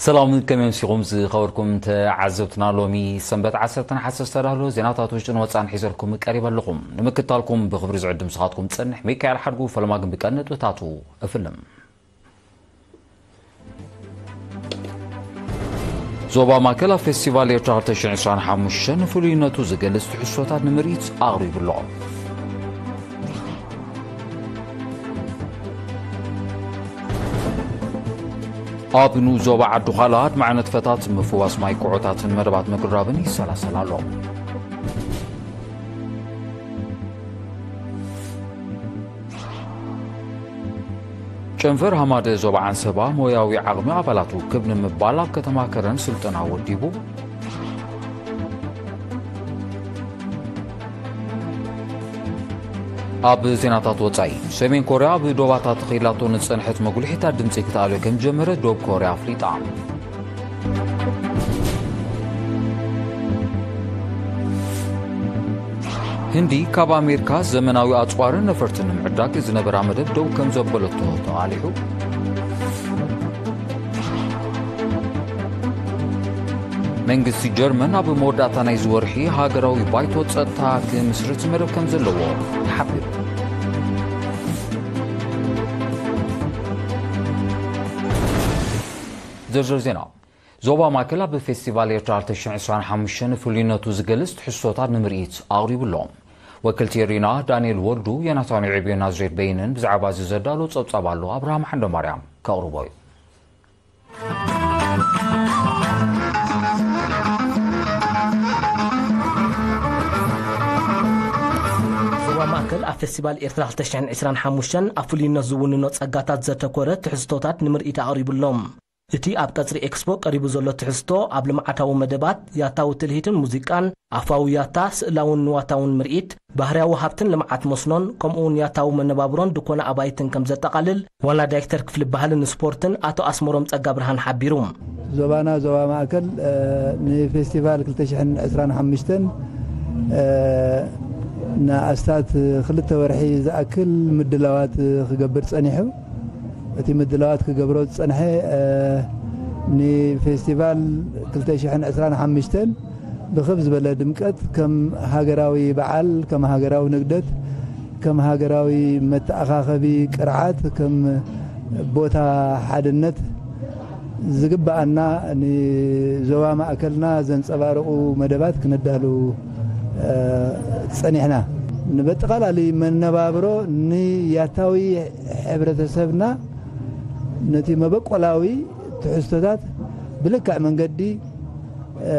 ሰላም፣ ከመይ ኣምሲኹም ዝኸበርኩም ተዓዘብትና? ሎሚ ሰንበት ዓሰርተ ነሓሰ ዝተዳለወ ዜናታት ውሽጥን ወጻእን ሒዘልኩም ቀሪበ ኣለኹም። ንምክትታልኩም ብኽብሪ ዝዕድም ስኻትኩም ጸንሕ ሚካኤል ሓድጉ። ፈለማ ግን ብቀንዲ ነጥብታቱ እፍልም። ዞባ ማእከል ኣብ ፌስቲቫል ኤርትራ ክልተ ሽሕን ዕስራን ሓሙሽተን ፍሉይነቱ ዝገልጽ ትሕዝቶታት ንምርኢት ኣቕሪቡ ኣሎ። ኣብ ንኡስ ዞባ ዓዲ ዃላ ኣድማዒ ንጥፈታት ምፍዋስ ማይ ኩዖታትን መደባት ምጉራብን ይሰላሰል ኣሎ። ጨንፈር ሃማደ ዞባ ዓንሰባ ሞያዊ ዓቕሚ ኣባላቱ ክብ ንምባል ኣብ ከተማ ከረን ስልጠና ወዲቡ። ኣብ ዜናታት ወጻኢ፣ ሰሜን ኮርያ ኣብ ዶባታ ተኸይላቶ ንጸንሐት መጉልሒታት ድምጺ ክትኣልዮ ከም ጀመረ ዶብ ኮርያ ኣፍሊጣ። ህንዲ ካብ ኣሜሪካ ዘመናዊ ኣጽዋርን ነፈርትን ንምዕዳግ ዝነበራ መደብ ደው ከም ዘበለቶ ተቓሊሑ። መንግስቲ ጀርመን ኣብ መወዳእታ ናይዚ ወርሒ ሃገራዊ ባይቶ ጸጥታ ክምስርት መደብ ከም ዘለዎ ተሓቢሩ። ዝርዝር ዜና። ዞባ ማእከል ኣብ ፌስቲቫል ኤርትራ ክልተ ሽሕን ዕስራን ሓሙሽተን ፍሉይነቱ ዝገልጽ ትሕዝቶታት ንምርኢት ኣቕሪቡ ኣሎ። ወክልቲ ሪና ዳንኤል ወልዱ፣ ዮናታን ዕብዮ ናዝሬት በይንን ብዛዕባ እዚ ዘዳሎ ጸብጻብ ኣሎ። ኣብርሃም ሓንደማርያም ከቕርቦ እዩ። ዞባ ማእከል ኣብ ፌስቲቫል ኤርትራ ክልተ ሽሕን ዕስራን ሓሙሽተን ኣብ ፍሉይነት ዝውንኖ ጸጋታት ዘተኮረ ትሕዝቶታት ንምርኢት ኣቕሪቡ ኣሎ። እቲ ኣብ ቀጽሪ ኤክስፖ ቀሪቡ ዘሎ ትሕዝቶ፣ ኣብ ልምዓታዊ መደባት፣ ያታዊ ትልሂትን ሙዚቃን፣ ኣፋዊ ያታ፣ ስእላውን ንዋታውን ምርኢት፣ ባህርያዊ ሃብትን ልምዓት መስኖን፣ ከምኡውን ያታዊ መነባብሮን ድኮነ ኣባይትን ከም ዘጠቓልል፣ ዋና ዳይሬክተር ክፍሊ ባህልን ስፖርትን ኣቶ ኣስመሮም ጸጋብርሃን ሓቢሩ። ዞባና ዞባ ማእከል፣ እ፣ ንፌስቲቫል ክልተ ሽሕን ዕስራን ሓሙሽተን፣ እ፣ ንኣስታት ክልተ ወርሒ ዝኣክል ምድላዋት ክገብር ጸኒሑ። እቲ ምድላዋት ክገብሮ ዝጸንሐ፣ እ፣ ንፌስቲቫል ክልተ ሽሕን ዕስራን ሓሙሽተን ብኽብ ዝበለ ድምቀት ከም ሃገራዊ በዓል፣ ከም ሃገራዊ ንግደት፣ ከም ሃገራዊ መተኣኻኸቢ ቅርዓት፣ ከም ቦታ ሓድነት ዝግብኣና ንዞባ ማእከልና ዘንጸባርቑ መደባት ክነዳሉ፣ እ፣ ጸኒሕና። ንበጠቓላሊ መነባብሮ ንያታዊ ሕብረተሰብና ነቲ መበቆላዊ ትሕዝቶታት ብልክዕ መንገዲ፣ እ፣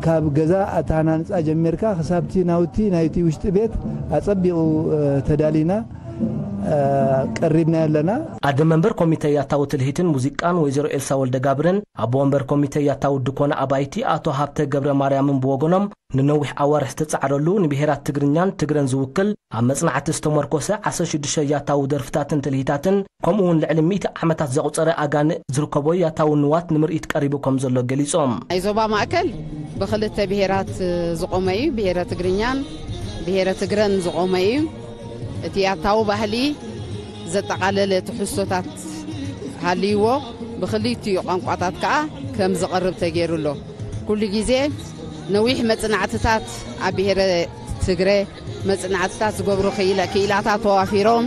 ካብ ገዛ ኣተሃናንጻ ጀሚርካ ክሳብቲ ናውቲ ናይቲ ውሽጢ ቤት ኣጸቢቑ፣ እ፣ ተዳሊና፣ እ፣ ቀሪብና ኣለና። ኣደ መንበር ኮሚተ ያታዊ ትልሂትን ሙዚቃን ወይዘሮ ኤልሳ ወልደ ጋብርን ኣቦ ወንበር ኮሚተ ያታዊ ድኮነ ኣባይቲ ኣቶ ሃብተ ገብረ ማርያምን ብወገኖም፣ ንነዊሕ ኣዋርሕ ዝተጻዕረሉ ንብሄራት ትግርኛን ትግረን ዝውክል ኣብ መጽናዕቲ ዝተመርኮሰ ዓሰርተ ሽዱሽተ ያታዊ ደርፍታትን ትልሂታትን ከምኡ እውን ልዕሊ ሚእቲ ዓመታት ዘቑጸረ ኣጋንእ ዝርከቦ ያታዊ ንዋት ንምርኢት ቀሪቡ ከም ዘሎ ገሊጾም። ናይ ዞባ ማእከል ብኽልተ ብሄራት ዝቖመ እዩ። ብሄረ ትግርኛን ብሄረ ትግረን ዝቖመ እዩ። እቲ ያታዊ ባህሊ ዘጠቓለለ ትሕዝቶታት ሃልይዎ ብኽልቲኡ ቋንቋታት ከኣ ከም ዝቐርብ ተገይሩ ኣሎ። ኩሉ ግዜ ነዊሕ መጽናዕትታት ኣብ ብሄረ ትግረ መጽናዕትታት ዝገብሩ ክኢላ-፣ ክኢላታት ተዋፊሮም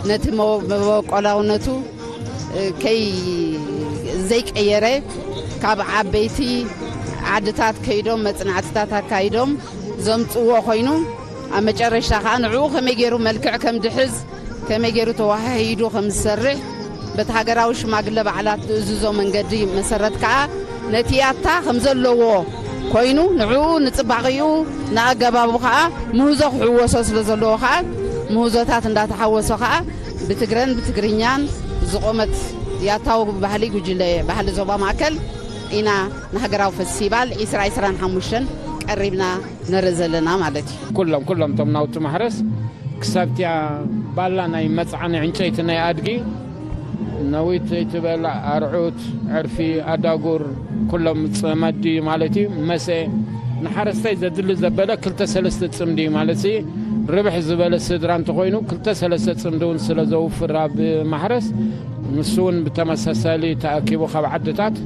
ነቲ መ-፣ መበቆላውነቱ፣ እ፣ ከይ-፣ ዘይቀየረ ካብ ዓበይቲ ዓድታት ከይዶም መጽናዕትታት ኣካይዶም ዘምጽዎ ኮይኑ፣ ኣብ መጨረሽታ ከኣ ንዕኡ ከመይ ገይሩ መልክዕ ከም ድሕዝ፣ ከመይ ገይሩ ተዋሃሂዱ ከም ዝሰርሕ፣ በቲ ሃገራዊ ሽማግለ ባዕላት ዝእዝዞ መንገዲ መሰረት ከኣ ነቲ ያታ ከም ዘለዎ ኮይኑ፣ ንዕኡ ንጽባቐኡ ንኣገባቡ ከኣ ምህዞ ክሕወሶ ስለ ዘለዎ ከኣ ምህዞታት እንዳተሓወሶ ከኣ ብትግረን ብትግርኛን ዝቖመት ያታዊ ባህሊ ጉጅለ ባህሊ ዞባ ማእከል ኢና ንሃገራዊ ፈስቲቫል ዕስራ ዕስራን ሓሙሽተን ቀሪብና ነርኢ ዘለና ማለት እዩ። ኩሎም፣ ኩሎም እቶም ናውቲ ማሕረስ ክሳብቲያ ባላ ናይ መጽዓኒ ዕንጨይቲ ናይ ኣድጊ፣ ነዊት ዘይትበል ኣርዑት፣ ዕርፊ፣ ኣዳጉር፣ ኩሎም ጽመዲ ማለት እዩ። መሰ ንሓረስታይ ዘድሊ ዘበለ ክልተ ሰለስተ ጽምዲ ማለት እዩ። ርብሕ ዝበለ ስድራ እንተኾይኑ ክልተ ሰለስተ ጽምዲ እውን ስለ ዘውፍር ኣብ ማሕረስ፣ ንሱ እውን ብተመሳሳሊ ተኣኪቡ ካብ ዓድታት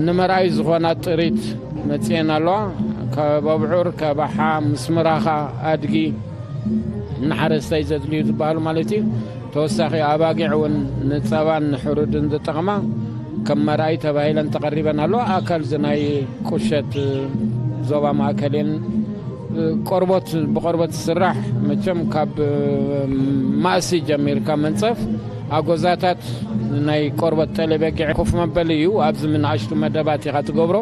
ንመርኣይ ዝኾና ጥሪት መጽኤን ኣለዋ። ካብ ኣብዑር፣ ካብ ኣሓ፣ ምስ ምራኻ፣ ኣድጊ፣ ንሓረስታይ ዘድልዩ ዝበሃሉ ማለት እዩ። ተወሳኺ ኣባጊዕ እውን ንጸባን ንሕሩድን ዝጠቕማ ከም መርኣይ ተባሂለን ተቐሪበን ኣለዋ። ኣካል እዚ ናይ ቁሸት ዞባ ማእከል እየን። ቆርቦት ብቆርቦት ዝስራሕ መቸም ካብ ማእሲ ጀሚርካ መንጸፍ ኣጎዛታት ናይ ቆርበት ጠለበጊዕ ኮፍ መበሊ እዩ። ኣብዚ ምን ኣሽቱ መደባት ኢኻ ትገብሮ።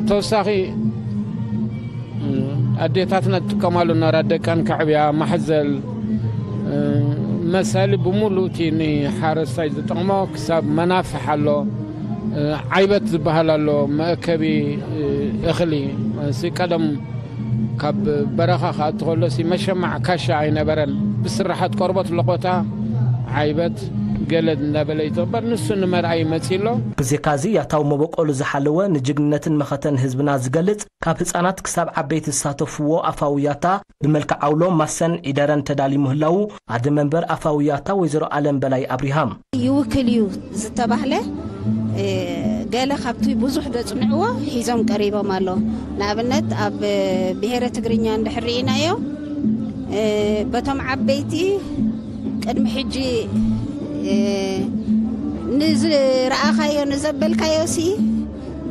ተወሳኺ ኣዴታትና ትጥቀማሉ ነራ ደቀን ከዕብያ ማሕዘል መሳሊ ብምሉእ እቲ ንሓረስታይ ዝጠቕሞ ክሳብ መናፍሕ ኣሎ። ዓይበት ዝበሃል ኣሎ መእከቢ እኽሊ። ቀደም ካብ በረኻ ክኣቱ ከሎ ሲ መሸማዕ ካሻ ኣይነበረን። ብስራሓት ቆርበት ለቆታ ዓይበት ገለድ እንዳበለ ይትቕበር። ንሱ ንመርኣይ ይመጽእ ኣሎ። ብዜካዚ ያታዊ መበቆሉ ዝሓለወ ንጅግንነትን መኸተን ህዝብና ዝገልጽ ካብ ህጻናት ክሳብ ዓበይቲ ዝሳተፍዎ ኣፋዊ ያታ ብመልክዕ ዓውሎ ማሰን ዒደረን ተዳሊ ምህላዉ ኣደ መንበር ኣፋዊ ያታ ወይዘሮ ኣለም በላይ ኣብሪሃም ይውክል እዩ ዝተባህለ ገለ ካብቲ ብዙሕ ዘጽንዕዎ ሒዞም ቀሪቦም ኣሎ። ንኣብነት ኣብ ብሄረ ትግርኛ እንድሕር ርኢናዮ በቶም ዓበይቲ ቅድሚ ሕጂ ንዝረኣኻዮ ንዘበልካዮ ሲ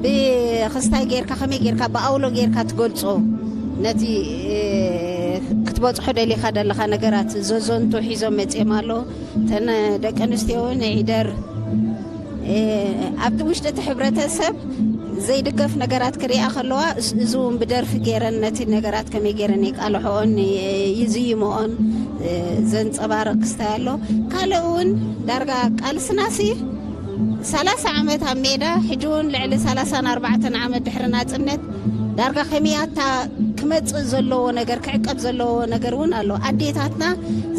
ብክስታይ ጌርካ ከመይ ጌርካ ብኣውሎ ጌርካ ትገልጾ ነቲ ክትበጽሖ ደሊኻ ደለኻ ነገራት ዘዘንቱ ሒዞም መጽኦም ኣሎ። ተን ደቂ ኣንስትዮ እውን ዒደር ኣብቲ ውሽጢ እቲ ሕብረተሰብ ዘይድገፍ ነገራት ክሪኣ ከለዋ እዚ እውን ብደርፊ ገይረን ነቲ ነገራት ከመይ ገይረን የቃልሖኦን ይዝይመኦን ዘንፀባርቕ ክስታይ ኣሎ። ካልእ እውን ዳርጋ ቃልስናሲ ሰላሳ ዓመት ኣብ ሜዳ ሕጂ እውን ልዕሊ ሰላሳን ኣርባዕተን ዓመት ድሕሪ ናፅነት ዳርጋ ከመያታ ክመፅእ ዘለዎ ነገር ክዕቀብ ዘለዎ ነገር እውን ኣሎ። ኣዴታትና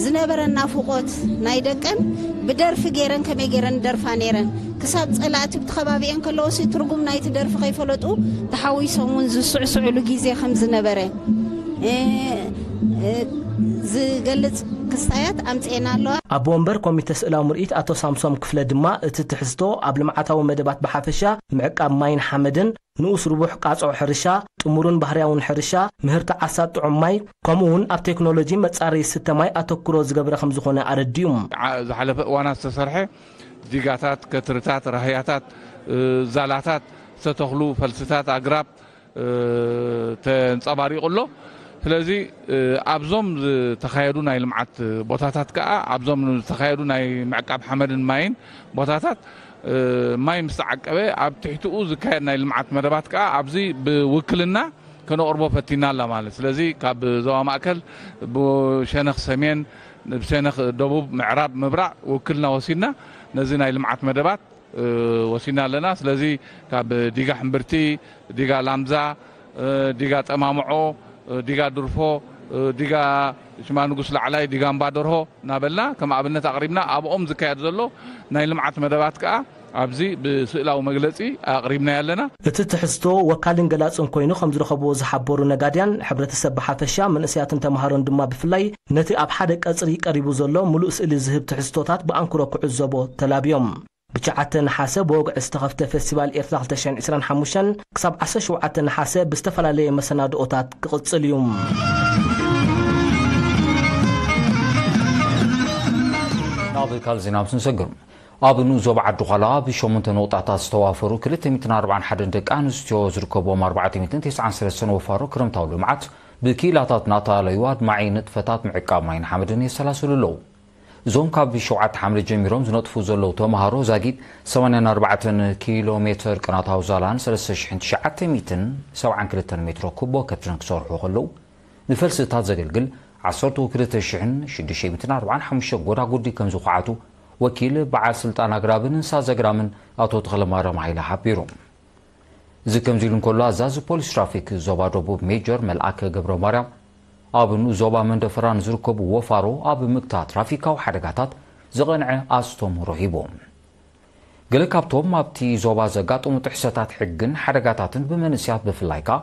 ዝነበረን ናፍቆት ናይ ደቀን ብደርፊ ገይረን ከመይ ገይረን ደርፋ ነይረን ክሳብ ፀላእቲ ብቲ ከባቢአን ከለዎሲ ትርጉም ናይቲ ደርፊ ከይፈለጡ ተሓዊሶም እውን ዝስዕስዕሉ ግዜ ከም ዝነበረ ዝገልፅ ክስታያት ኣምፅኤና ኣለዋ። ኣቦ ወንበር ኮሚተ ስእላዊ ምርኢት ኣቶ ሳምሶም ክፍለ ድማ እቲ ትሕዝቶ ኣብ ልምዓታዊ መደባት ብሓፈሻ ምዕቃብ ማይን ሓመድን ንኡስ ርቡሕ ቃጽዖ ሕርሻ፣ ጥሙርን ባህርያውን ሕርሻ፣ ምህርቲ ዓሳ ጥዑም ማይ፣ ከምኡ እውን ኣብ ቴክኖሎጂ መጻረዪ ዝስተ ማይ ኣተኩሮ ዝገበረ ከም ዝኾነ ኣረዲኡ። ዝሓለፈ እዋናት ዝተሰርሐ ዲጋታት፣ ከትርታት፣ ራህያታት፣ ዛላታት ዝተተኽሉ ፈልስታት ኣግራብ ተንጸባሪቑ ኣሎ። ስለዚ ኣብዞም ዝተኻየዱ ናይ ልምዓት ቦታታት ከኣ ኣብዞም ዝተኻየዱ ናይ ምዕቃብ ሓመድን ማይን ቦታታት ማይ ምስ ተዓቀበ ኣብ ትሕትኡ ዝካየድ ናይ ልምዓት መደባት ከኣ ኣብዚ ብውክልና ከነቕርቦ ፈቲና ኣላ ማለት። ስለዚ ካብ ዞባ ማእከል ብሸነኽ ሰሜን፣ ብሸነኽ ደቡብ፣ ምዕራብ፣ ምብራቕ ውክልና ወሲድና ነዚ ናይ ልምዓት መደባት ወሲድና ኣለና። ስለዚ ካብ ዲጋ ሕምብርቲ፣ ዲጋ ላምዛ፣ ዲጋ ጠማምዖ፣ ዲጋ ድርፎ፣ ዲጋ ሽማ ንጉስ ላዕላይ፣ ዲጋ እምባ ደርሆ እናበልና ከም ኣብነት ኣቕሪብና ኣብኦም ዝካየድ ዘሎ ናይ ልምዓት መደባት ከኣ ኣብዚ ብስእላዊ መግለጺ ኣቕሪብናዮ ኣለና። እቲ ትሕዝቶ ወካልን ገላጽን ኮይኑ ከም ዝረኸብዎ ዝሓበሩ ነጋድያን፣ ሕብረተሰብ ብሓፈሻ መንእሰያትን ተምሃሮን ድማ ብፍላይ ነቲ ኣብ ሓደ ቀጽሪ ቀሪቡ ዘሎ ምሉእ ስእሊ ዝህብ ትሕዝቶታት ብኣንክሮ ክዕዘቦ ተላብዮም። ብትሽዓተ ነሓሰ ብወግዒ ዝተኸፍተ ፌስቲቫል ኤርትራ ክልተ ሽሕን ዕስራን ሓሙሽተን ክሳብ ዓሰርተ ሸውዓተ ነሓሰ ብዝተፈላለየ መሰናድኦታት ክቕጽል እዩ። ናብ ካልእ ዜና ምስ ንሰግር፣ ኣብ ንኡስ ዞባ ዓዲ ዃላ ብሸሞንተ ነቑጣታት ዝተዋፈሩ ክልተ ሚእትን ኣርባዓን ሓደን ደቂ ኣንስትዮ ዝርከብዎም ኣርባዕተ ሚእትን ተስዓን ሰለስተን ወፋሮ ክረምታዊ ልምዓት ብክኢላታት እናተኣለዩ ኣድማዒ ንጥፈታት ምዕቃብ ማይን ሓመድን የሰላስሉ ኣለዉ። እዞም ካብ ሸውዓተ ሓምለ ጀሚሮም ዝነጥፉ ዘለዉ ተምሃሮ ዛጊድ ሰማንያን ኣርባዕተን ኪሎ ሜትር ቅናታዊ ዛላን ሰለስተ ሽሕን ትሽዓተ ሚእትን ሰብዓን ክልተን ሜትሮ ኩቦ ከትርን ክሰርሑ ከለዉ፣ ንፈልስታት ዘገልግል ዓሰርተ ክልተ ሽሕን ሽዱሽተ ሚእትን ኣርባዓን ሓሙሽተ ጎዳጉዲ ከም ዝኹዓቱ ወኪል በዓል ስልጣን ኣግራብን እንስሳ ዘግራምን ኣቶ ተኽለማርያም ሃይለ ሓቢሩ። እዚ ከምዚ ኢሉ እንከሎ፣ ኣዛዚ ፖሊስ ትራፊክ ዞባ ደቡብ ሜጀር መልኣከ ገብረ ማርያም፣ ኣብ ንኡስ ዞባ መንደፈራ ንዝርከቡ ወፋሮ ኣብ ምግታ ትራፊካዊ ሓደጋታት ዝቐንዐ ኣስተምህሮ ሂቦም። ገለ ካብቶም ኣብቲ ዞባ ዘጋጠሙ ጥሕሰታት ሕግን ሓደጋታትን ብመንእሰያት ብፍላይ ከኣ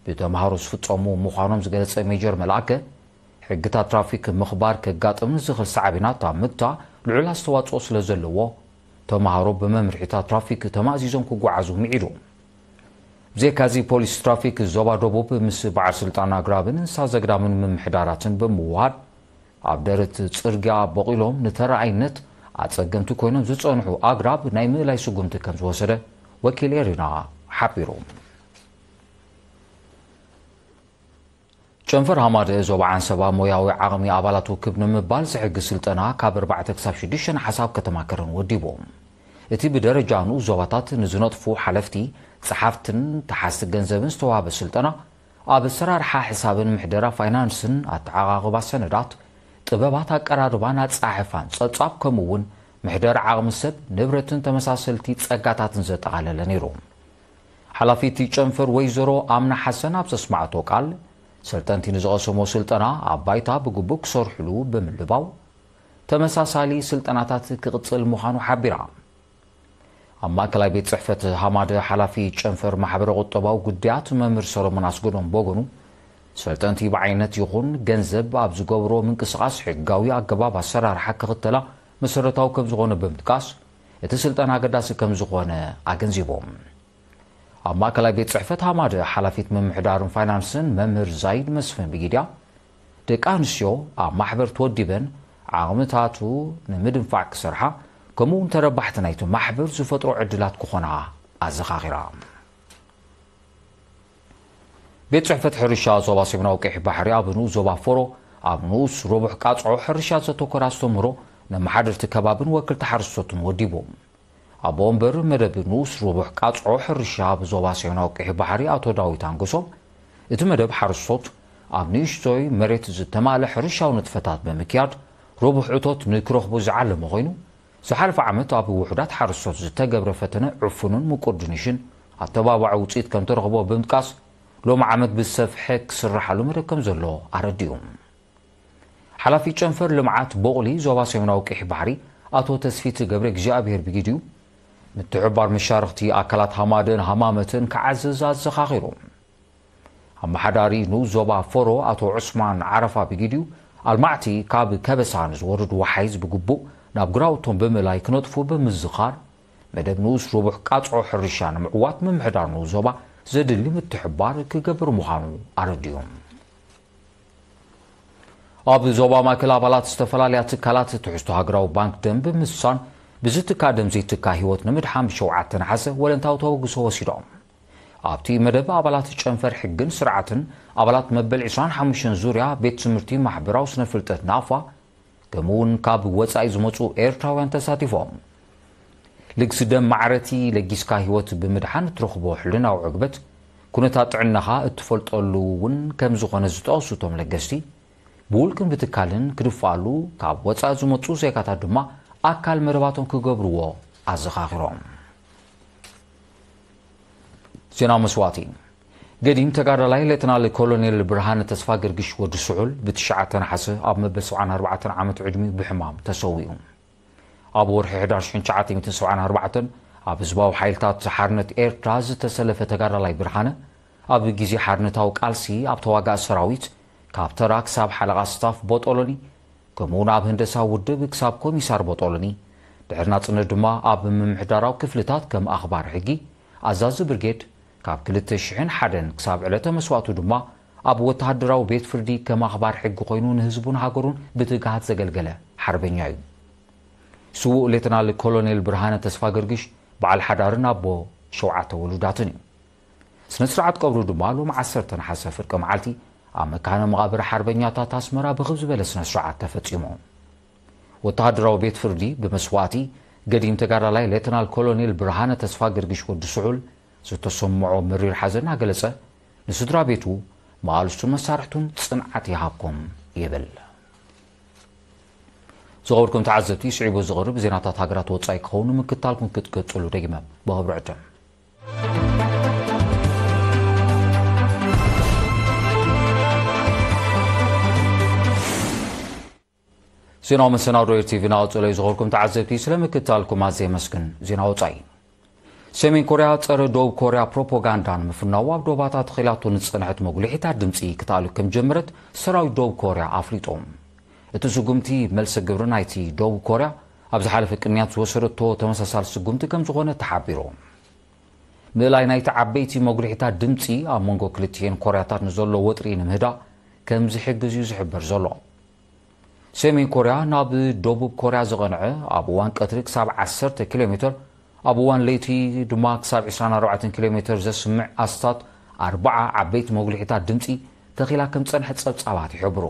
ብተምሃሮ ዝፍጸሙ ምዃኖም ዝገለጸ ሜጀር መልኣከ፣ ሕግታት ትራፊክ ምኽባር ከጋጥም ዝኽእል ሳዕቤናት ኣብ ምግታ ልዑል ኣስተዋጽኦ ስለ ዘለዎ፣ ተምሃሮ ብመምርሒታት ትራፊክ ተማእዚዞም ክጓዓዙ ምዒዱ። ብዘይካዚ፣ ፖሊስ ትራፊክ ዞባ ደቡብ ምስ በዓል ስልጣን ኣግራብን እንስሳ ዘግዳምን ምምሕዳራትን ብምውሃድ፣ ኣብ ደረት ጽርግያ በቂሎም ንተረኣይነት ኣጸገምቲ ኮይኖም ዝጸንሑ ኣግራብ ናይ ምእላይ ስጉምቲ ከም ዝወሰደ ወኪል ኤሪና ሓቢሩ። ጨንፈር ሃማደ ዞባ ዓንሰባ ሞያዊ ዓቕሚ ኣባላት ውክብ ንምባል ዝሕግዝ ስልጠና ካብ ኣርባዕተ ክሳብ ሽዱሽተ ነሓሰ ኣብ ከተማ ከረን ወዲቡ። እቲ ብደረጃ ንኡስ ዞባታት ንዝነጥፉ ሓለፍቲ፣ ጸሓፍትን ተሓዝቲ ገንዘብን ዝተዋህበ ስልጠና፣ ኣብ ኣሰራርሓ ሕሳብን ምሕደራ ፋይናንስን ኣተዓቓቕባ ሰነዳት፣ ጥበባት ኣቀራርባን ኣጻሕፋን ጸብጻብ፣ ከምኡ እውን ምሕደራ ዓቕሚ ሰብ፣ ንብረትን ተመሳሰልቲ ጸጋታትን ዘጠቓለለ ነይሩ። ሓላፊ እቲ ጨንፈር ወይዘሮ ኣምና ሓሰን ኣብ ዘስማዕቶ ቃል፣ ሰልጠንቲ ንዝቐሰሞ ስልጠና ኣብ ባይታ ብግቡእ ክሰርሕሉ ብምልባው፣ ተመሳሳሊ ስልጠናታት ክቕጽል ምዃኑ ሓቢራ። ኣብ ማእከላይ ቤት ጽሕፈት ሃማደ ሓላፊ ጨንፈር ማሕበረ ቁጠባዊ ጉዳያት መምህር ሰሎሞን ኣስገዶም ብወገኑ፣ ሰልጠንቲ ብዓይነት ይኹን ገንዘብ ኣብ ዝገብሮ ምንቅስቓስ ሕጋዊ ኣገባብ ኣሰራርሓ ክኽተላ መሰረታዊ ከም ዝኾነ ብምጥቃስ፣ እቲ ስልጠና ኣገዳሲ ከም ዝኾነ ኣገንዚቦም። ኣብ ማእከላይ ቤት ጽሕፈት ሃማደ ሓላፊት ምምሕዳርን ፋይናንስን መምህር ዛይድ መስፍን ብጊድያ፣ ደቂ ኣንስትዮ ኣብ ማሕበር ተወዲበን ዓቕምታቱ ንምድንፋዕ ክሰርሓ፣ ከምኡ እውን ተረባሕቲ ናይቲ ማሕበር ዝፈጥሮ ዕድላት ክኾና ኣዘኻኺራ። ቤት ጽሕፈት ሕርሻ ዞባ ሰሜናዊ ቀይሕ ባሕሪ ኣብ ንኡስ ዞባ ፎሮ፣ ኣብ ንኡስ ሮቡሕ ቃጽዖ ሕርሻ ዘተኮረ ኣስተምህሮ ነመሓደርቲ ከባብን ወክልቲ ሓረስቶትን ወዲቡ። ኣቦ ወንበር መደብ ንኡስ ሮቡሕ ቃጽዖ ሕርሻ ኣብ ዞባ ሰሜናዊ ቀይሕ ባሕሪ ኣቶ ዳዊት ኣንገሶም፣ እቲ መደብ ሓረስቶት ኣብ ንእሽቶይ መሬት ዝተማልአ ሕርሻዊ ንጥፈታት ብምክያድ ሮቡሕ እቶት ንክረኽቡ ዝዓለመ ኮይኑ፣ ዝሓለፈ ዓመት ኣብ ውሑዳት ሓረስቶት ዝተገብረ ፈተነ ዕፉንን ምቁር ድንሽን ኣተባባዒ ውፅኢት ከም ተረኽቦ ብምጥቃስ፣ ሎሚ ዓመት ብዝሰፍሐ ክስርሓሉ መደብ ከም ዘሎ ኣረዲኡ። ሓላፊ ጨንፈር ልምዓት ቦቕሊ ዞባ ሰሜናዊ ቀይሕ ባሕሪ ኣቶ ተስፊት ገብረ እግዚኣብሔር ብጊድኡ፣ ምትሕብባር መሻርኽቲ ኣካላት ሃማደን ሃማመተን ክዓዝዝ ኣዘኻኺሩ። ኣመሓዳሪ ንኡስ ዞባ ፎሮ ኣቶ ዑስማን ዓረፋ ብጊድኡ፣ ኣልማዕቲ ካብ ከበሳ ንዝወርድ ወሓይዝ ብግቡእ ናብ ግራውቶም ብምእላይ ክነጥፉ ብምዝኻር፣ መደብ ንኡስ ሮቡሕ ቃጽዖ ሕርሻ ንምዕዋት ምምሕዳር ንኡስ ዞባ ዘድሊ ምትሕብባር ክገብር ምዃኑ ኣረዲኡ። ኣብ ዞባ ማእከል ኣባላት ዝተፈላለያ ትካላት ትሕዝቶ ሃገራዊ ባንክ ደም ብምስሳን፣ ብዝትካ ደም ዘይትካ ህይወት ንምድሓን ብሸውዓተ ነሓሰ ወለንታዊ ተበግሶ ወሲዶም። ኣብቲ መደብ ኣባላት ጨንፈር ሕግን ስርዓትን፣ ኣባላት መበል ዕስራን ሓሙሽተን ዙርያ ቤት ትምህርቲ ማሕበራዊ ስነ ፍልጠት ናፋ፣ ከምኡ እውን ካብ ወጻኢ ዝመጹ ኤርትራውያን ተሳቲፎም። ልግሲ ደም ማዕረቲ ለጊስካ ህይወት ብምድሓን እትረኽቦ ሕልናዊ ዕግበት፣ ኩነታት ጥዕናኻ እትፈልጠሉ እውን ከም ዝኾነ ዝጠቐሱ እቶም ለገስቲ፣ ብውልቅን ብትካልን ክድፍኣሉ፣ ካብ ወጻኢ ዝመጹ ዜጋታት ድማ ኣካል መደባቶም ክገብርዎ ኣዘኻኺሮም። ዜና መስዋእቲ። ገዲም ተጋዳላይ ሌተናል ኮሎኔል ብርሃነ ተስፋ ገርግሽ ወዲ ስሑል ብትሽዓተ ነሓሰ ኣብ መበል ሰብዓን ኣርባዕተን ዓመት ዕድሚኡ ብሕማም ተሰዊኡ። ኣብ ወርሒ ሕዳር ሽሕን ትሽዓተ ሚእትን ሰብዓን ኣርባዕተን ኣብ ህዝባዊ ሓይልታት ሓርነት ኤርትራ ዝተሰለፈ ተጋዳላይ ብርሃነ፣ ኣብ ግዜ ሓርነታዊ ቃልሲ ኣብ ተዋጋእ ሰራዊት፣ ካብ ተራ ክሳብ ሓለቓ ስታፍ ቦጦሎኒ፣ ከምኡውን ኣብ ህንደሳ ውድብ ክሳብ ኮሚሳር ቦጦሎኒ፣ ድሕሪ ናጽነት ድማ ኣብ ምምሕዳራዊ ክፍልታት ከም ኣኽባር ሕጊ፣ ኣዛዚ ብርጌድ፣ ካብ ክልተ ሽሕን ሓደን ክሳብ ዕለተ መስዋእቱ ድማ ኣብ ወተሃደራዊ ቤት ፍርዲ ከም ኣኽባር ሕጊ ኮይኑ ንህዝቡን ሃገሩን ብትግሃት ዘገልገለ ሓርበኛ እዩ። ስዉእ ሌተናል ኮሎኔል ብርሃነ ተስፋ ገርግሽ በዓል ሓዳርን ኣቦ ሸውዓተ ውሉዳትን እዩ። ስነ ስርዓት ቀብሩ ድማ ሎም ዓሰርተ ነሓሰ ፍርቂ መዓልቲ ኣብ መካነ መቓብር ሓርበኛታት ኣስመራ ብኽብ ዝበለ ስነ ስርዓት ተፈጺሙ። ወተሃደራዊ ቤት ፍርዲ ብመስዋእቲ ገዲም ተጋዳላይ ሌተናል ኮሎኔል ብርሃነ ተስፋ ገርግሽ ወዲ ስሑል ዝተሰምዖ መሪር ሓዘን እናገለጸ፣ ንስድራ ቤቱ፣ መቓልስቱን መሳርሕቱን ጽንዓት ይሃብኩም ይብል። ዝኸበርኩም ተዓዘብቲ፣ ስዒቡ ዝቐርብ ዜናታት ሃገራት ወጻኢ ክኸውን ንምክታልኩም ክትቀጽሉ ደጊመ ብኽብሪ ዕድም። ዜናዊ መሰናዶ ኤር ቲቪ ናቐጸሎ እዩ። ዝኸበርኩም ተዓዘብቲ፣ ስለ ምክታልኩም ኣዝየ የመስግን። ዜና ወጻኢ። ሰሜን ኮርያ ጸረ ደቡብ ኮርያ ፕሮፓጋንዳ ንምፍናው ኣብ ዶባታት ኺላቶ ንዝጸንሐት መጉልሒታት ድምጺ ክትኣሉ ከም ጀመረት ሰራዊት ደቡብ ኮርያ ኣፍሊጡ። እቲ ስጉምቲ መልሰ ግብሪ ናይቲ ደቡብ ኮርያ ኣብ ዝሓለፈ ቅንያት ዝወሰደቶ ተመሳሳሊ ስጉምቲ ከም ዝኾነ ተሓቢሩ። ምእላይ ናይቲ ዓበይቲ መጉልሒታት ድምፂ ኣብ መንጎ ክልቲኤን ኮርያታት ንዘሎ ወጥሪ ንምህዳእ ከም ዝሕግዝ እዩ ዝሕበር ዘሎ። ሰሜን ኮርያ ናብ ደቡብ ኮርያ ዝቐንዐ ኣብ እዋን ቀትሪ ክሳብ ዓሰርተ ኪሎ ሜትር፣ ኣብ እዋን ለይቲ ድማ ክሳብ ዕስራን ኣርባዕተን ኪሎ ሜትር ዘስምዕ ኣስታት ኣርባዓ ዓበይቲ መጉልሒታት ድምፂ ተኺላ ከም ዝፀንሐት ፀብፃባት ይሕብሩ።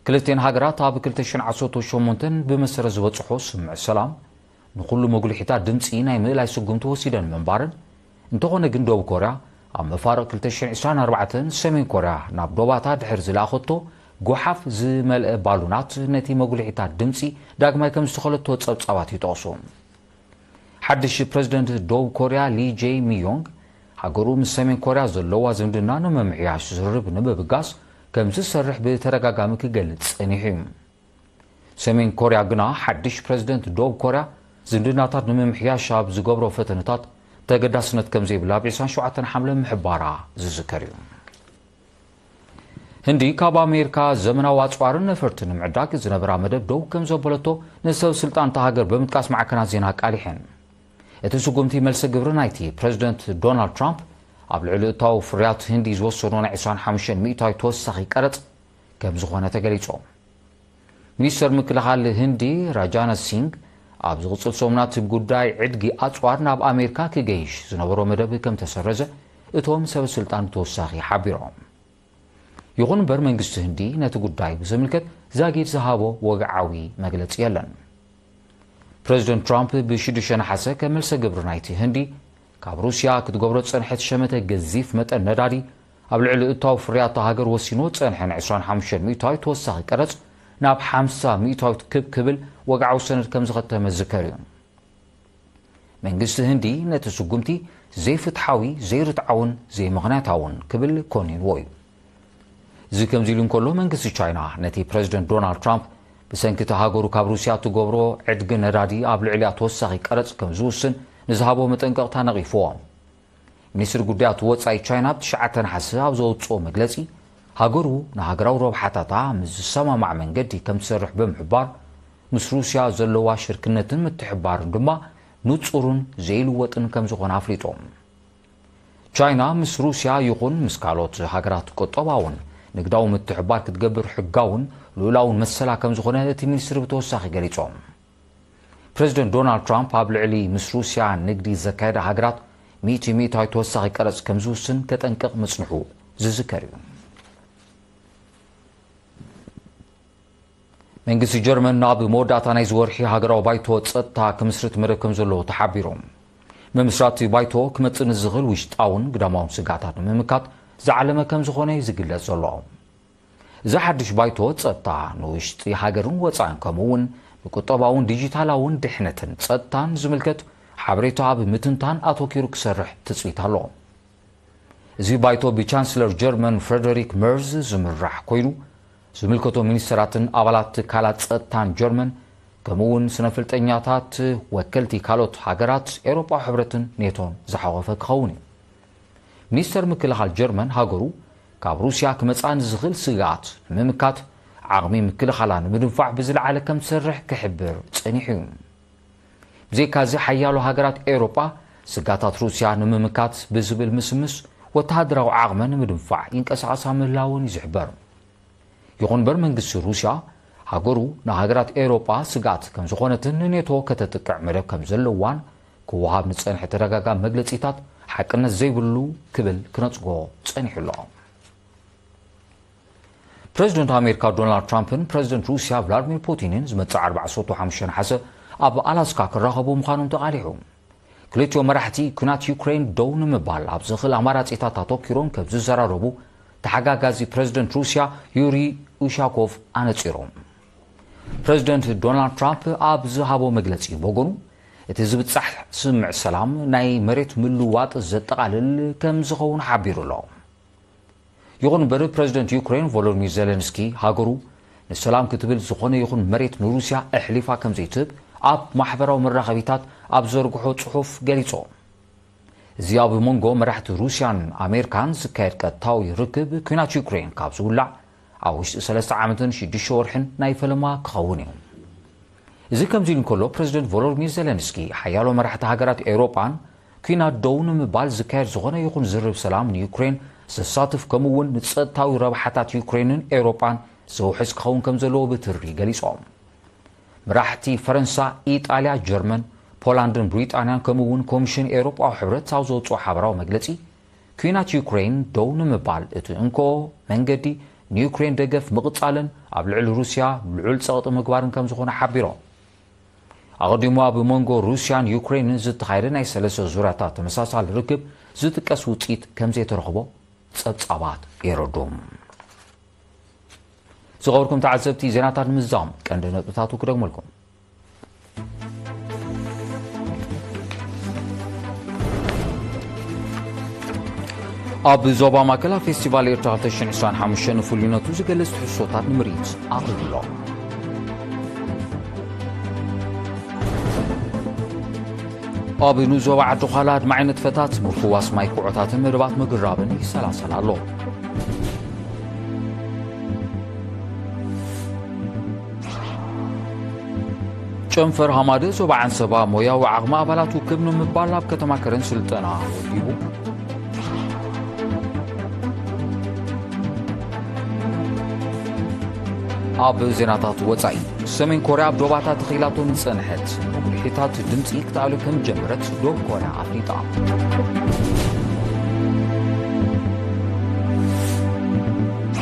ክልቲኤን ሃገራት ኣብ ክልተ ሽሕን ዓሰርተ ሸሞንተን ብመሰረት ዝበፅሖ ስምምዕ ሰላም ንኹሉ መጉልሒታት ድምፂ ናይ ምእላይ ስጉምቲ ወሲደን ምንባረን፣ እንተኾነ ግን ደቡብ ኮርያ ኣብ መፋርቕ ክልተ ሽሕን ዕስራን ኣርባዕተን ሰሜን ኮርያ ናብ ዶባታ ድሕሪ ዝለኣኸቶ ጓሓፍ ዝመልአ ባሉናት ነቲ መጉልሒታት ድምፂ ዳግማይ ከም ዝተኸለቶ ፀብፃባት ይጠቕሱ። ሓድሽ ፕረዚደንት ደቡብ ኮርያ ሊ ጄ ሚዮንግ፣ ሃገሩ ምስ ሰሜን ኮርያ ዘለዋ ዝምድና ንምምሕያሽ ዝርርብ ንምብጋስ ከም ዝሰርሕ ብተደጋጋሚ ክገልጽ ጸኒሑ እዩ። ሰሜን ኮርያ ግና ሓድሽ ፕረዚደንት ደቡብ ኮርያ ዝምድናታት ንምምሕያሽ ኣብ ዝገብሮ ፈተነታት ተገዳስነት ከም ዘይብላ ብ ዕስራን ሸውዓተን ሓምለ ምሕባራ ዝዝከር እዩ። ህንዲ ካብ ኣሜሪካ ዘመናዊ ኣጽዋርን ነፈርትን ንምዕዳግ ዝነበራ መደብ ደው ከም ዘበለቶ ንሰብ ስልጣን እታ ሃገር ብምጥቃስ ማዕከናት ዜና ኣቃሊሐን። እቲ ስጉምቲ መልሰ ግብሪ ናይቲ ፕረዚደንት ዶናልድ ትራምፕ ኣብ ልዕሊ እታዊ ፍርያት ህንዲ ዝወሰዶ ናይ ዕስራን ሓሙሽተን ሚእታዊ ተወሳኺ ቀረጽ ከም ዝኾነ ተገሊጹ። ሚኒስተር ምክልኻል ህንዲ ራጃናት ሲንግ ኣብ ዝቕጽል ሰሙናት ጉዳይ ዕድጊ ኣጽዋር ናብ ኣሜሪካ ክገይሽ ዝነበሮ መደብ ከም ተሰረዘ እቶም ሰበ ስልጣን ብተወሳኺ ሓቢሮም። ይኹን እምበር መንግስቲ ህንዲ ነቲ ጉዳይ ብዝምልከት ዛጊድ ዝሃቦ ወግዓዊ መግለጺ የለን። ፕረዚደንት ትራምፕ ብሽዱሽተ ነሓሰ ከም መልሰ ግብሪ ናይቲ ህንዲ ካብ ሩስያ ክትገብሮ ዝጸንሐት ሸመተ ገዚፍ መጠን ነዳዲ ኣብ ልዕሊ እታዊ ፍርያት እታ ሃገር ወሲንዎ ዝጸንሐ ናይ ዕስራን ሓሙሽተን ሚእታዊት ተወሳኺ ቀረጽ ናብ ሓምሳ ሚእታዊት ክብ ክብል ወግዓዊ ሰነድ ከም ዝኸተመ ዝዝከር እዩ። መንግስቲ ህንዲ ነቲ ስጉምቲ ዘይፍትሓዊ፣ ዘይርትዓውን ዘይምኽንያታውን ክብል ኮኒንዎ እዩ። እዚ ከምዚ ኢሉ እንከሎ መንግስቲ ቻይና ነቲ ፕረዚደንት ዶናልድ ትራምፕ ብሰንኪ እቲ ሃገሩ ካብ ሩስያ እትገብሮ ዕድጊ ነዳዲ ኣብ ልዕሊኣ ተወሳኺ ቀረጽ ከም ዝውስን ንዝሃቦ መጠንቀቕታ ነቒፍዎ። ሚኒስትሪ ጉዳያት ወጻኢ ቻይና ብ ትሽዓተ ነሓሰ ኣብ ዘውጽኦ መግለጺ፣ ሃገሩ ንሃገራዊ ረብሓታታ ምስ ዝሰማማዕ መንገዲ ከም ትሰርሕ ብምሕባር፣ ምስ ሩስያ ዘለዋ ሽርክነትን ምትሕብባርን ድማ ንጹርን ዘይልወጥን ከም ዝኾነ ኣፍሊጡ። ቻይና ምስ ሩስያ ይኹን ምስ ካልኦት ሃገራት ቁጠባውን ንግዳዊ ምትሕብባር ክትገብር ሕጋውን ልኡላውን መሰላ ከም ዝኾነ እቲ ሚኒስትሪ ብተወሳኺ ገሊጹ። ፕረዚደንት ዶናልድ ትራምፕ ኣብ ልዕሊ ምስ ሩስያ ንግዲ ዘካየዳ ሃገራት ሚእቲ ሚእታዊት ተወሳኺ ቀረጽ ከም ዝውስን ከጠንቅቕ ምጽንሑ ዝዝከር እዩ። መንግስቲ ጀርመን ናብ መወዳእታ ናይዚ ወርሒ ሃገራዊ ባይቶ ጸጥታ ክምስርት መደብ ከም ዘለዎ ተሓቢሩ። ምምስራት ባይቶ ክመጽእ ንዝኽእል ውሽጣውን ግዳማውን ስግኣታት ንምምካት ዝዓለመ ከም ዝኾነ እዩ ዝግለጽ ዘሎ። እዚ ሓድሽ ባይቶ ጸጥታ ንውሽጢ ሃገርን ወጻእን ከምኡ እውን ንቁጠባውን ዲጂታላውን ድሕነትን ጸጥታን ዝምልከት ሓበሬታ ኣብ ምትንታን ኣተኪሩ ክሰርሕ ትጽቢት ኣሎ። እዚ ባይቶ ብቻንስለር ጀርመን ፍረደሪክ መርዝ ዝምራሕ ኮይኑ፣ ዝምልከቶ ሚኒስተራትን ኣባላት ትካላት ጸጥታን ጀርመን፣ ከምኡ እውን ስነፍልጠኛታት፣ ወከልቲ ካልኦት ሃገራት፣ ኤውሮጳዊ ሕብረትን ኔቶን ዝሓቖፈ ክኸውን እዩ። ሚኒስተር ምክልኻል ጀርመን ሃገሩ ካብ ሩስያ ክመጽኣ ንዝኽእል ስግኣት ንምምካት ዓቕሚ ምክልኻላ ንምድንፋዕ ብዝለዓለ ከም ትሰርሕ ክሕብር ጸኒሑ እዩ። ብዘይካዚ ሓያሎ ሃገራት ኤውሮጳ ስጋታት ሩስያ ንምምካት ብዝብል ምስምስ ወተሃደራዊ ዓቕመን ንምድንፋዕ ይንቀሳቐሳ ምህላወን እዩ ዝሕበር። ይኹን እምበር መንግስቲ ሩስያ ሃገሩ ንሃገራት ኤውሮጳ ስጋት ከም ዝኾነትን ንኔቶ ከተጥቅዕ መደብ ከም ዘለዋን ክወሃብ ንጸንሐ ተደጋጋሚ መግለጺታት ሓቅነት ዘይብሉ ክብል ክነጽጎ ጸኒሑ ኣሎ። ፕረዚደንት ኣሜሪካ ዶናልድ ትራምፕን ፕረዚደንት ሩስያ ቭላድሚር ፑቲንን ዝመጽእ ኣርባዓ ዓሰርተ ሓሙሽተ ነሓሰ ኣብ ኣላስካ ክራኸቡ ምዃኖም ተቓሊሑ። ክልቲኦም መራሕቲ ኩናት ዩክሬን ደው ንምባል ኣብ ዝኽእል ኣማራጺታት ኣተኪሮም ከም ዝዘራረቡ ተሓጋጋዚ ፕረዚደንት ሩስያ ዩሪ ኡሻኮቭ ኣነጺሮም። ፕረዚደንት ዶናልድ ትራምፕ ኣብ ዝሃቦ መግለጺ ብወገኑ እቲ ዝብጻሕ ስምምዕ ሰላም ናይ መሬት ምልዋጥ ዘጠቓልል ከም ዝኸውን ሓቢሩ ኣሎ። ይኹን እምበር ፕረዚደንት ዩክሬን ቮሎዲሚር ዜለንስኪ ሃገሩ ንሰላም ክትብል ዝኾነ ይኹን መሬት ንሩስያ ኣሕሊፋ ከም ዘይትህብ ኣብ ማሕበራዊ መራኸቢታት ኣብ ዘርግሖ ጽሑፍ ገሊጹ። እዚ ኣብ መንጎ መራሕቲ ሩስያን ኣሜሪካን ዝካየድ ቀጥታዊ ርክብ ኲናት ዩክሬን ካብ ዝውላዕ ኣብ ውሽጢ ሰለስተ ዓመትን ሽዱሽተ ወርሕን ናይ ፈለማ ክኸውን እዩ። እዚ ከምዚ ኢሉ እንከሎ፣ ፕረዚደንት ቮሎዲሚር ዜለንስኪ ሓያሎ መራሕቲ ሃገራት ኤውሮጳን ኲናት ደው ንምባል ዝካየድ ዝኾነ ይኹን ዝርብ ሰላም ንዩክሬን ዘሳትፍ፣ ከምኡ እውን ንጸጥታዊ ረብሓታት ዩክሬንን ኤውሮጳን ዘውሕስ ክኸውን ከም ዘለዎ ብትሪ ገሊጾም። መራሕቲ ፈረንሳ፣ ኢጣልያ፣ ጀርመን፣ ፖላንድን ብሪጣንያን ከምኡ እውን ኮሚሽን ኤውሮጳዊ ሕብረት ኣብ ዘውፅኦ ሓበራዊ መግለጺ፣ ኲናት ዩክሬን ደው ንምባል እቲ እንኮ መንገዲ ንዩክሬን ደገፍ ምቕጻልን ኣብ ልዕሊ ሩስያ ልዑል ጸቕጢ ምግባርን ከም ዝኾነ ሓቢሮም። ኣቐዲሙ ኣብ መንጎ ሩስያን ዩክሬንን ዝተኻየደ ናይ ሰለስተ ዙርያታት ተመሳሳሊ ርክብ ዝጥቀስ ውጽኢት ከም ዘይተረኽቦ ጸብጻባት የረድኡ። ዝኸበርኩም ተዓዘብቲ፣ ዜናታት ንምዝዛም ቀንዲ ነጥብታቱ ክደግመልኩም። ኣብ ዞባ ማእከል ኣብ ፌስቲቫል ኤርትራ ክልተ ሽሕን ዕስራን ሓሙሽተን ንፍሉይነቱ ዝገልጽ ትሕዝቶታት ንምርኢት ኣቕሪቡ ኣሎ። ኣብ ንኡስ ዞባ ዓዲ ዃላ ኣድማዒ ንጥፈታት ምፍዋስ ማይ ኩዖታትን መደባት ምግራብን ይሰላሰል ኣሎ። ጨንፈር ሃማደ ዞባ ዓንሰባ ሞያዊ ዓቕሚ ኣባላት ውክብ ንምባል ኣብ ከተማ ከረን ስልጠና ወዲቡ። ኣብ ዜናታት ወጻኢ፣ ሰሜን ኮርያ ኣብ ዶባታ ተኺላቶ ንጸንሐት መጉልሒታት ድምጺ ክትኣሉ ከም ጀመረት ደቡብ ኮርያ ኣፍሊጣ።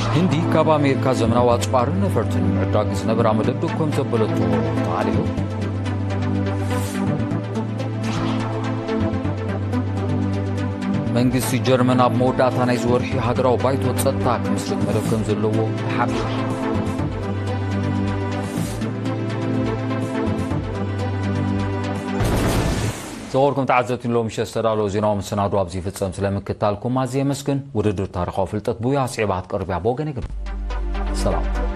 ህንዲ ካብ ኣሜሪካ ዘመናዊ ኣጽዋርን ነፈርትን ምዕዳግ ዝነበራ መደብ ደው ከም ዘበለቶ ተቓሊዑ። መንግስቲ ጀርመን ኣብ መወዳእታ ናይዚ ወርሒ ሃገራዊ ባይቶ ጸጥታ ክምስርት መደብ ከም ዘለዎ ተሓቢሩ። ዝኸበርኩም ተዓዘብቲ፣ ሎሚ ምሸት ዝተዳለወ ዜናዊ መሰናዶ ኣብዚ ይፍጸም። ስለ ምክታልኩም ኣዝየ የመስግን። ውድድር ታሪኻዊ ፍልጠት ብውያ ስዒባ ክትቀርብ እያ። ብወገነይ ግን ሰላም።